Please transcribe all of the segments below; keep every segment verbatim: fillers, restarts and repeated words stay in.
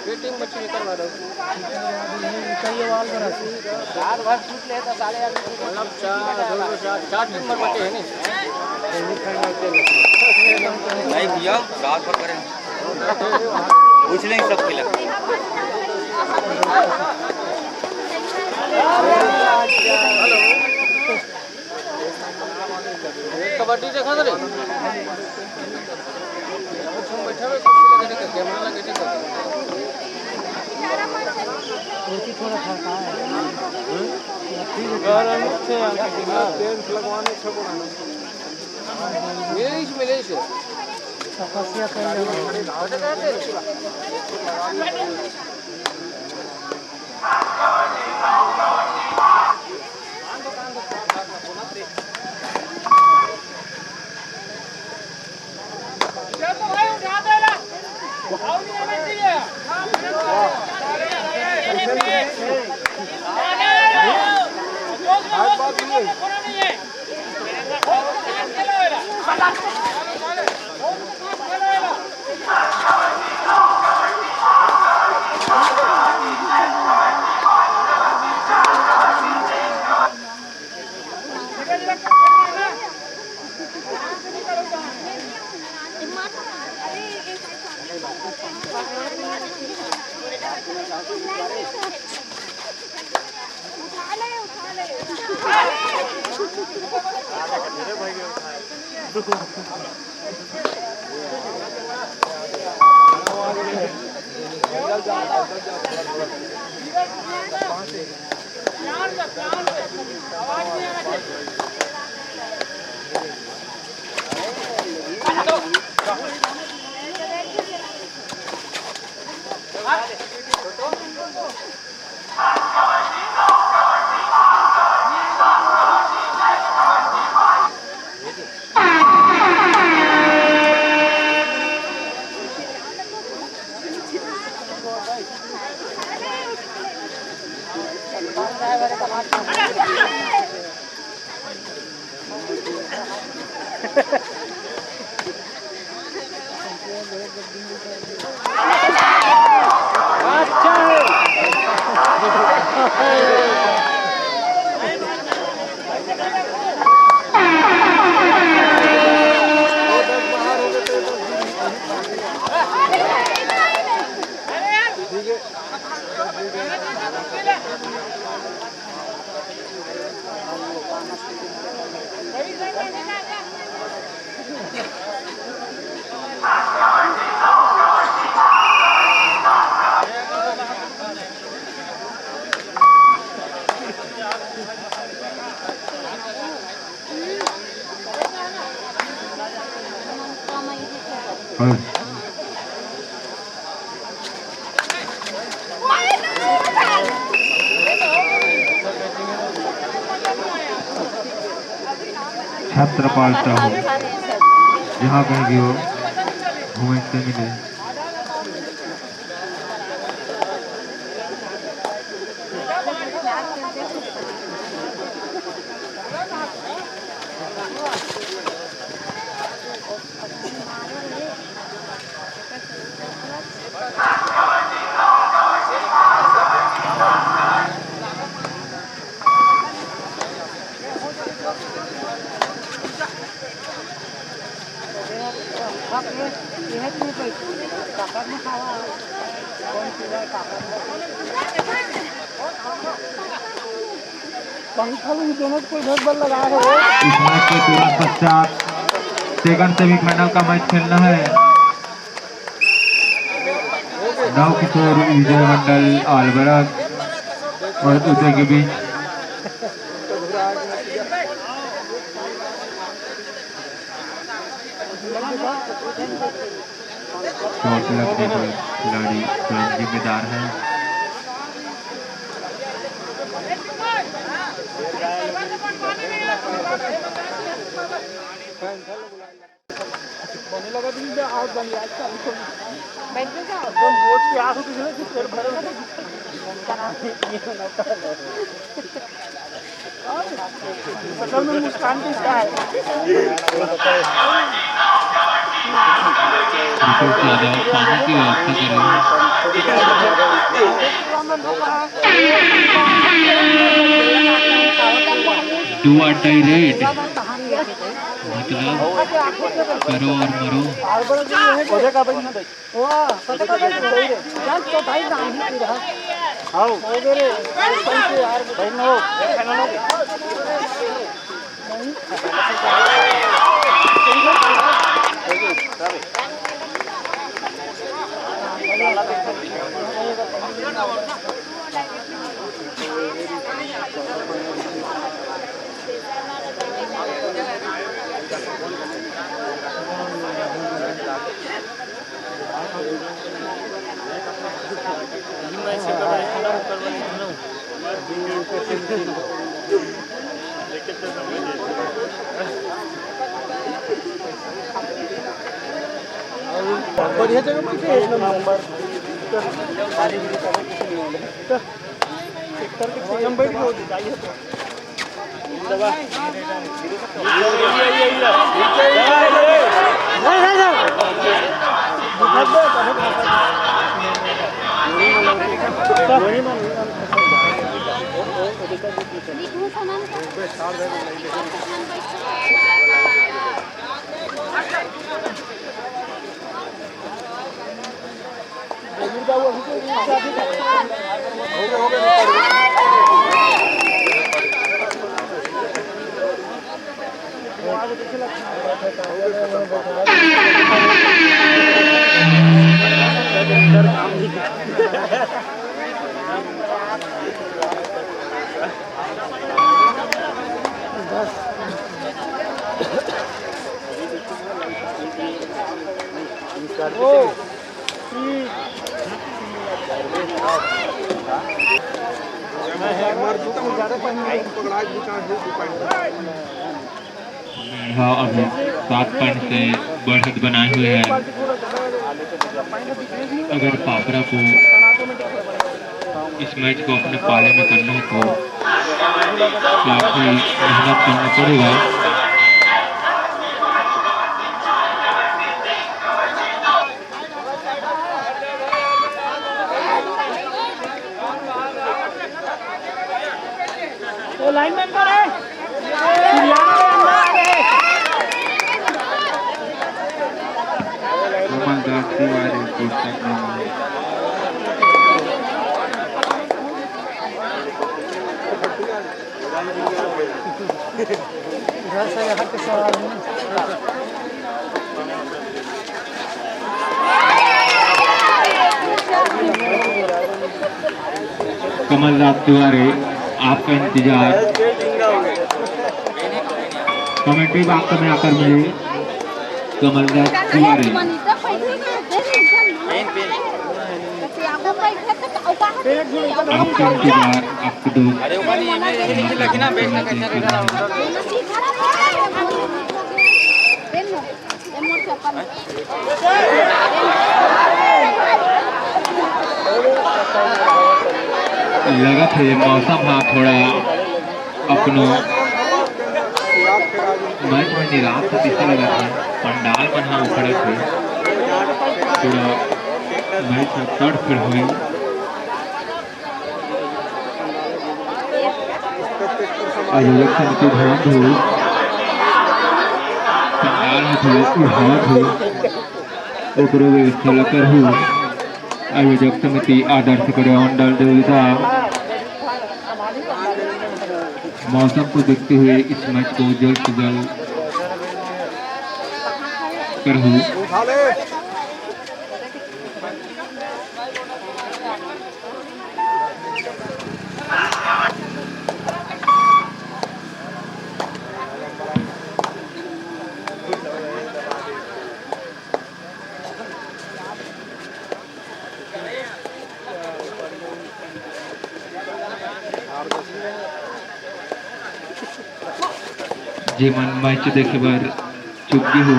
ये टीम बच्ची निकल रहा है। चार बार शूट ले तो साले यार। मतलब चार, दो, दो, चार, चार टीम भर बचे हैं नहीं। नहीं भैया, सात भर करें। पूछ लेंगे सब खिला। कबड्डी देखा था रे। बैठा हुआ कुर्सी लगा के, कैमरा लगा के। मिले ही, मिले ही। छत्रपाल साहू, जहाँ कहीं भी हो, घूमे से मिले। पंखा भी दोनों को इधर बल लगाए हो। इस मैच के तुरंत पश्चात सेकंड सेमीफाइनल का मैच खेलना है। राव किशोर, विजय मंडल, आलबरक और उदय के बीच। चोट लगने पर खिलाड़ी स्वयं जिम्मेदार है। बने लगा दिन बे, आज बन आज चालू कर। बैठ जा। एकदम बोझ के आंसू दिखले कि पेट भरे लगे। ये ना कर। सकल में मुस्कान किसका है? बिल्कुल ज्यादा पानी की व्यवस्था करें। Do or die red। मतलब करो और मरो। आओ। भाई, भाई, भाई, भाई, भाई। बढ़िया जगह बैठे, एक नंबर। एक तरह के हम बैठ गए। मेढ़ा अभी सात पॉइंट से बढ़त बनाए हुए है। अगर पापरा को इस मैच को अपने पाले में करना है तो काफी मेहनत करना पड़ेगा। वो लाइन में अंदर है। चिड़ियाना में अंदर आ गए। कमल दास तिवारी, पुस्तक नंबर। घर से यहाँ के सवाल है ना। कमल दास तिवारी, आपका इंतजार। कमेंट्री बॉक्स में आकर मिलिए। कमल दास तिवारी। आपका इंतजार, आपके दोस्त। अरे, वो वाली इमेज, इमेज लगी ना, बैठ ना, कैसे लगा? लगत हे, मौसम हा थोड़ा अपनो मैच में निराश हे, जैसे लगत हे। पंडाल मन हा उखड़त हे, पूरा मैच हा तड़फड़ होई। आयोजक समिति ध्यान दो, पंडाल में थोड़ा उभार हो, ओकरो व्यवस्था ला करहु। आयोजक समिति आदर्श करो अंडल देवता। मौसम को देखते हुए इस मैच को जल्द से जल्द करहु। जेमन मैच देखे बर चुप गे हो,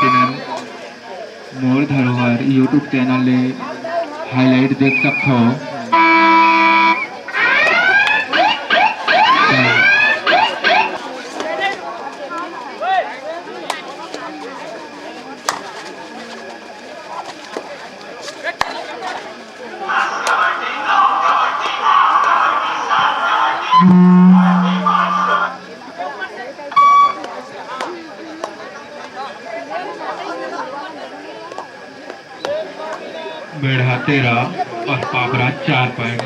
तेमन मोर धरोहर YouTube चैनल ले हाईलाइट देख सकथव। मेढ़ा तेरह और पापरा चार पॉइंट।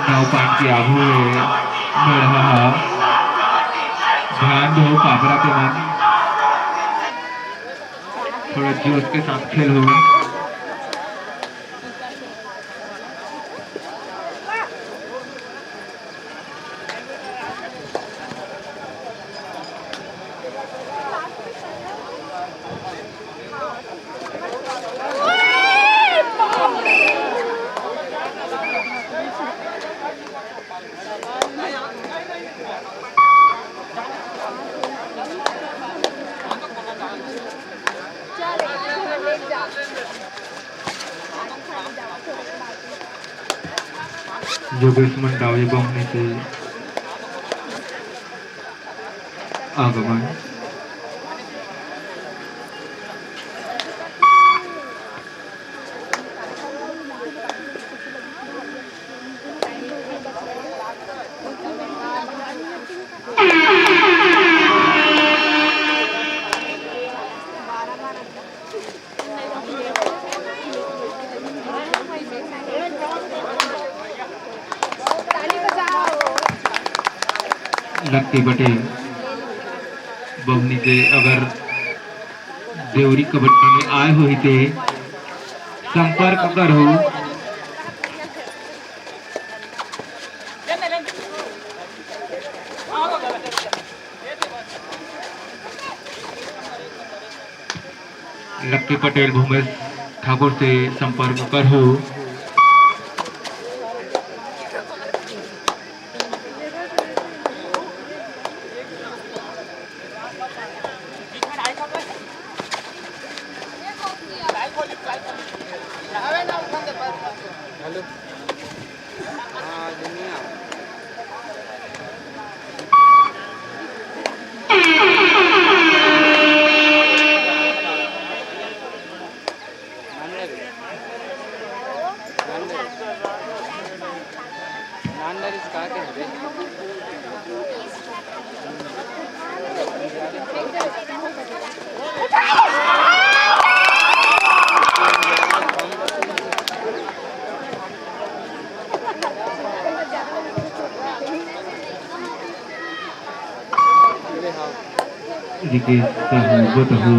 नौ पॉइंट के आगू हे मेढ़ा ह। ध्यान दो पापरा के मन, थोड़ा जोश के साथ खेलो। योगेश मंडावी बमनी से आगमन। लक्की पटेल बमनी से अगर देवरी कबड्डी में आए होही ते संपर्क करहू। लक्की पटेल भूमेश ठाकुर से संपर्क करहू। रिकेश साहू बताहू,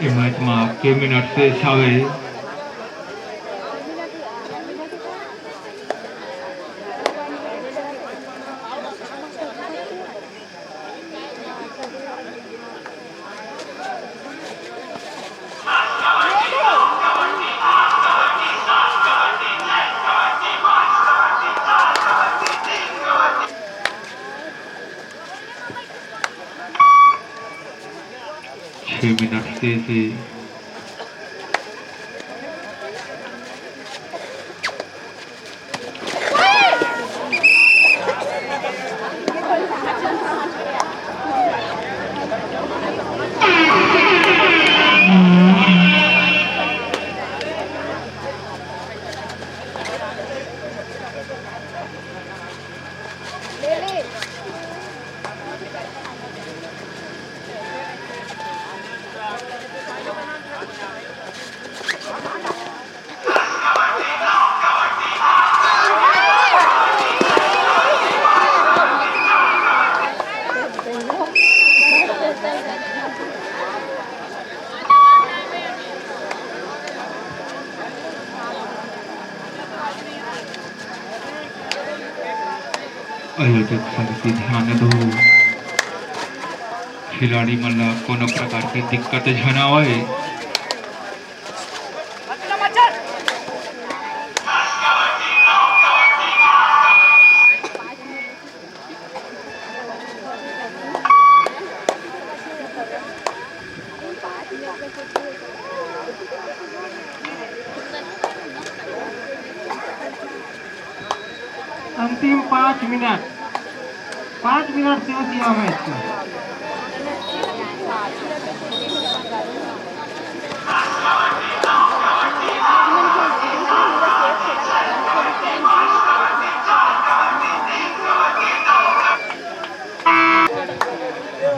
ए मैच मा के मिनट शेष हावे? छह मिनट शेष हे। आयोजक समिति ध्यान दो। खिलाड़ी मन ला कोनो प्रकार के दिक्कत झन आवय। अंतिम पाँच मिनट, पाँच मिनट शेष हे मैच का।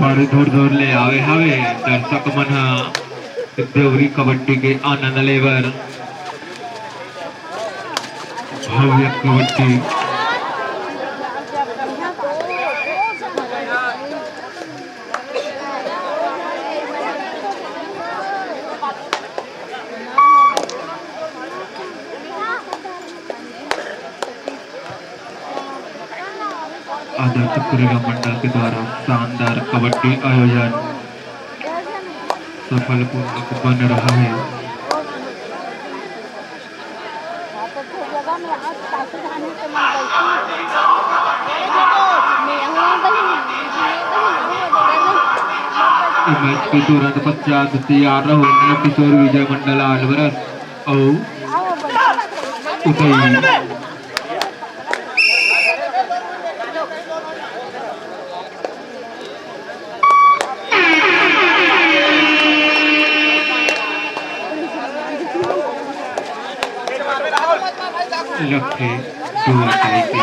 बड़े दूर दूर ले आवे हवे दर्शक मन ह देवरी कबड्डी के आनंद लेबर। भव्य कबड्डी। आदर्श कुरेला मंडल के द्वारा शानदार कबड्डी आयोजन सफलपूर्वक बन रहा है। ये मैच के तुरंत पश्चात तैयार रहो नंदकिशोर विजय मंडल आलवरस और उदय। लखे दो तारीख के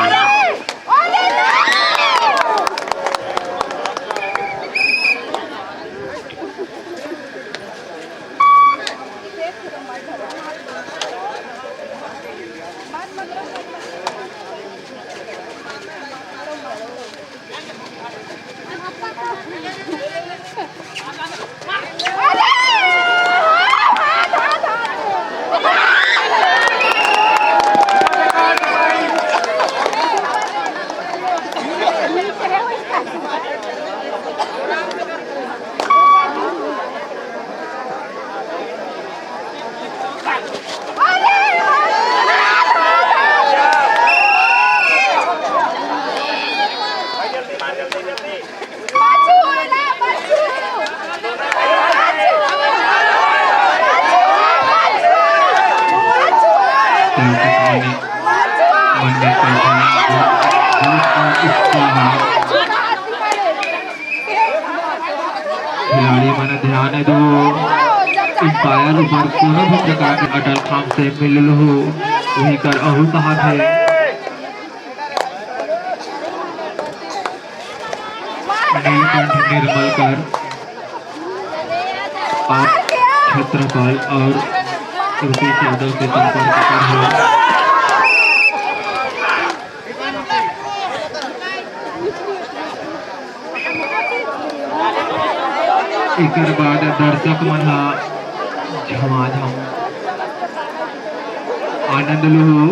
खिलाड़ी मन ध्यान दो, अंपायर ऊपर कोनो भी प्रकार के अटल खाम से मिल लो, वही कर अहू कहा थे। नीलकंठ निर्मलकर, आप क्षेत्रपाल और रुपेश यादव से संपर्क कर हो। एकर बाद दर्शक मन ह झमाझम आनंद लूहू।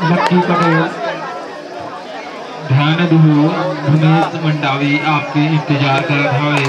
लक्की पटेल, ध्यान दो, भुवनेश मंडावी आपके इंतजार करत हवे।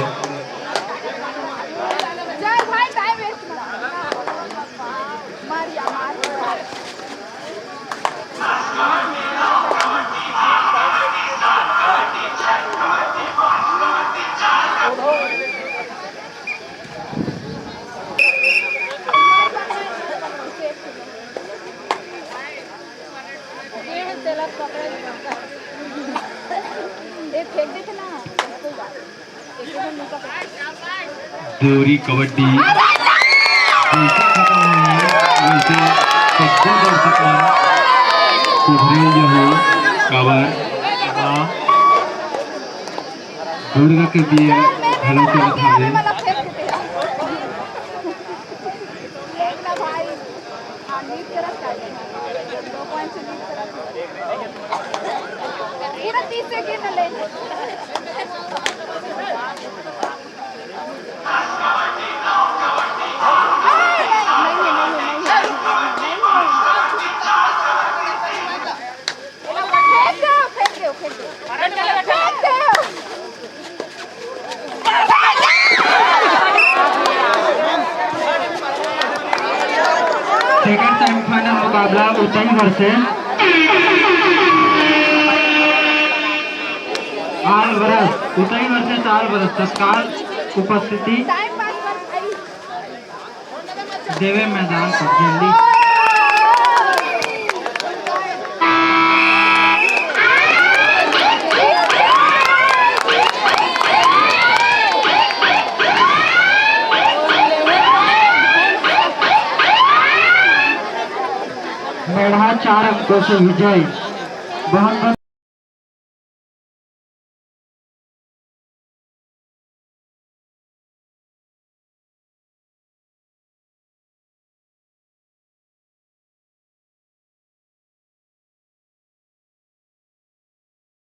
देवरी कबड्डी जैसे खत्म हुई है, वैसे सब्बो दर्शक मन सुधरे जहू, काबर माँ दुर्गा के दिए घलो चलत हवे। Lead करत का है? दो point से lead करत है। पूरा तीस second ले। नहीं है, नहीं है, नहीं है, नहीं है, नहीं है। फेंक दो, फेंक दो, फेंक दो। फेंक दो। Second semifinal मुकाबला उतई versus आल versus, उतई versus आल versus तत्काल उपस्थिति देवे मैदान पर जल्दी। मेढ़ा चार अंकों से विजय। बहुत बहुत